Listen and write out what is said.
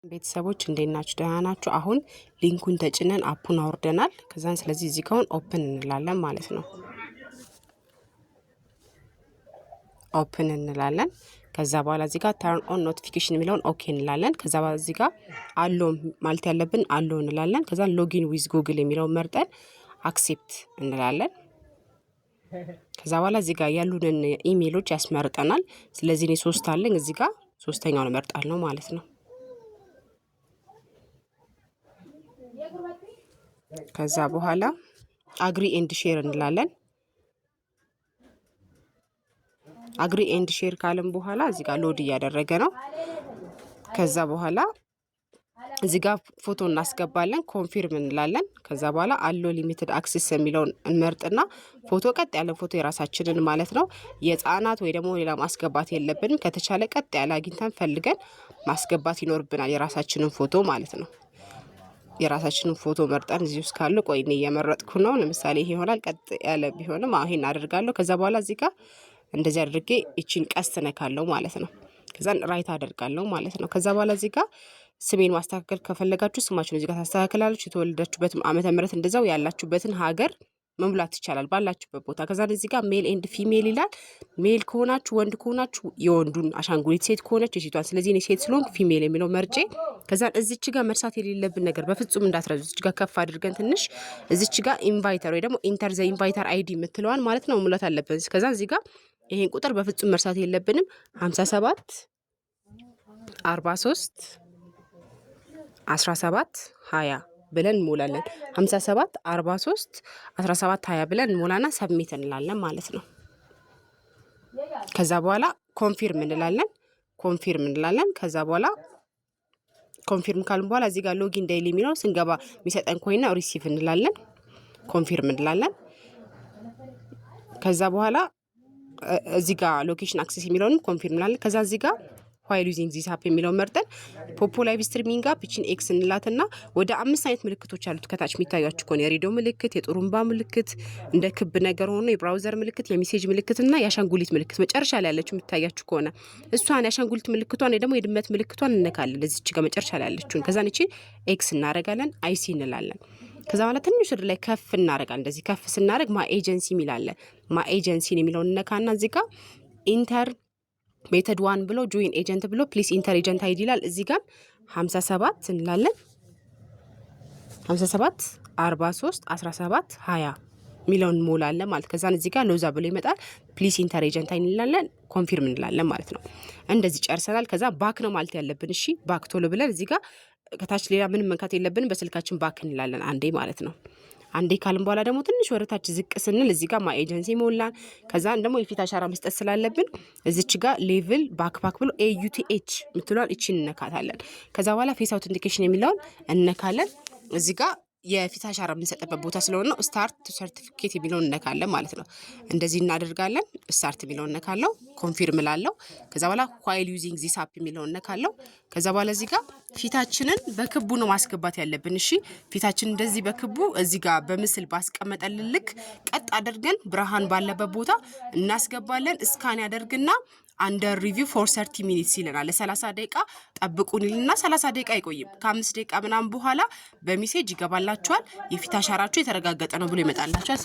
ቤተሰቦች፣ እንዴት ናችሁ? ደህና ናችሁ? አሁን link ኡን ተጭነን app ኡን አውርደናል። ከዛን ስለዚህ እዚህ ጋር open እንላለን ማለት ነው። Open እንላለን። ከዛ በኋላ እዚህ ጋር turn on notification የሚለውን okay እንላለን። ከዛ በኋላ እዚህ ጋር allow ማለት ያለብን allow እንላለን። ከዛ login with Google የሚለውን መርጠን accept እንላለን። ከዛ በኋላ እዚህ ጋር ያሉንን ኢሜይሎች ያስመርጠናል። ስለዚህ እኔ ሶስት አለኝ፣ እዚህ ጋር ሶስተኛውን እመርጣለሁ ማለት ነው። ከዛ በኋላ agree and share እንላለን። Agree and share ካልን በኋላ እዚህ ጋር load እያደረገ ነው። ከዛ በኋላ እዚህ ጋር ፎቶ እናስገባለን፣ confirm እንላለን። ከዛ በኋላ allow limited access የሚለውን እንመርጥና ፎቶ፣ ቀጥ ያለ ፎቶ የራሳችንን ማለት ነው። የህፃናት ወይ ደግሞ ሌላ ማስገባት የለብንም። ከተቻለ ቀጥ ያለ አግኝተን ፈልገን ማስገባት ይኖርብናል፣ የራሳችንን ፎቶ ማለት ነው። የራሳችንን ፎቶ መርጠን እዚህ ውስጥ ካለ፣ ቆይ እኔ እየመረጥኩ ነው። ለምሳሌ ይሄ ይሆናል። ቀጥ ያለ ቢሆንም አሁን ይሄን አደርጋለሁ። ከዛ በኋላ እዚህ ጋር እንደዚህ አድርጌ ይቺን ቀስት ነካለው ማለት ነው። ከዛን right አደርጋለሁ ማለት ነው። ከዛ በኋላ እዚህ ጋር ስሜን ማስተካከል ከፈለጋችሁ ስማችሁን እዚህ ጋር ታስተካክላላችሁ። የተወለዳችሁበት ዓመተ ምህረት እንደዛው፣ ያላችሁበትን ሀገር መሙላት ይቻላል ባላችሁበት ቦታ። ከዛ እዚህ ጋር male and female ይላል። Male ከሆናችሁ፣ ወንድ ከሆናችሁ የወንዱን አሻንጉሊት፣ ሴት ከሆነች የሴቷን። ስለዚህ እኔ ሴት ስለሆንኩ female የሚለው መርጬ፣ ከዛ እዚች ጋር መርሳት የሌለብን ነገር፣ በፍጹም እንዳትረሱ። እዚች ጋር ከፍ አድርገን ትንሽ እዚች ጋር inviter ወይ ደግሞ enter the inviter ID የምትለዋን ማለት ነው መሙላት አለብን። ከዛ እዚህ ጋር ይሄን ቁጥር በፍጹም መርሳት የለብንም፣ 57 43 17 20 ብለን እንሞላለን። 57 43 17 20 ብለን እንሞላና submit እንላለን ማለት ነው። ከዛ በኋላ confirm እንላለን። Confirm እንላለን። ከዛ በኋላ confirm ካልን በኋላ እዚህ ጋር login daily የሚለው ስንገባ የሚሰጠን coin ና receive እንላለን። Confirm እንላለን። ከዛ በኋላ እዚህ ጋር location access የሚለውንም confirm እንላለን። ከዛ እዚህ ጋር while using this app የሚለውን መርጠን Poppo live streaming app ይችን X እንላትና ወደ አምስት አይነት ምልክቶች አሉት ከታች የሚታያችሁ ከሆነ፣ የሬዲዮ ምልክት፣ የጥሩምባ ምልክት፣ እንደ ክብ ነገር ሆኖ የ browser ምልክት፣ የ message ምልክት እና የአሻንጉሊት ምልክት መጨረሻ ላይ ያለችው የሚታያችሁ ከሆነ እሷን የአሻንጉሊት ምልክቷን ወይ ደግሞ የድመት ምልክቷን እነካለን። እዚች ጋር መጨረሻ ላይ ያለችውን። ከዛን ይቺን X እናደርጋለን፣ I see እንላለን። ከዛ በኋላ ትንሽ ወደ ላይ ከፍ እናደርጋለን። እንደዚህ ከፍ ስናደርግ my agency የሚል አለ። My agency ን የሚለውን እነካና እዚህ ጋር enter method one ብሎ join agent ብሎ please enter agent ID ይላል። እዚህ ጋር 57 እንላለን። 57 43 17 20 የሚለውን እንሞላለን ማለት። ከዛን እዚህ ጋር ሎዛ ብሎ ይመጣል። Please enter agent ID እንላለን፣ confirm እንላለን ማለት ነው። እንደዚህ ጨርሰናል። ከዛ back ነው ማለት ያለብን። እሺ፣ back ቶሎ ብለን እዚህ ጋር ከታች ሌላ ምንም መንካት የለብንም። በስልካችን back እንላለን አንዴ ማለት ነው። አንዴ ካልን በኋላ ደግሞ ትንሽ ወደ ታች ዝቅ ስንል እዚህ ጋር my agency ሞላን። ከዛን ደግሞ የፊት አሻራ መስጠት ስላለብን እዚች ጋር level back back ብሎ AUTH የምትለዋን እቺን እነካታለን። ከዛ በኋላ face authentication የሚለውን እነካለን። እዚህ ጋር የፊት አሻራ የምንሰጥበት ቦታ ስለሆነ ነው። Start certificate የሚለውን እነካለን ማለት ነው። እንደዚህ እናደርጋለን። Start የሚለውን እነካለው፣ confirm ላለው። ከዛ በኋላ while using this app የሚለውን እነካለው። ከዛ በኋላ እዚህ ጋር ፊታችንን በክቡ ነው ማስገባት ያለብን። እሺ፣ ፊታችን እንደዚህ በክቡ እዚህ ጋር በምስል ባስቀመጠልን ልክ ቀጥ አድርገን ብርሃን ባለበት ቦታ እናስገባለን። Scan ያደርግና under review for 30 minutes ይለናል። ለ30 ደቂቃ ጠብቁን ይልና 30 ደቂቃ አይቆይም። ከ5 ደቂቃ ምናምን በኋላ በ message ይገባላችኋል። የፊት አሻራችሁ የተረጋገጠ ነው ብሎ ይመጣላችኋል።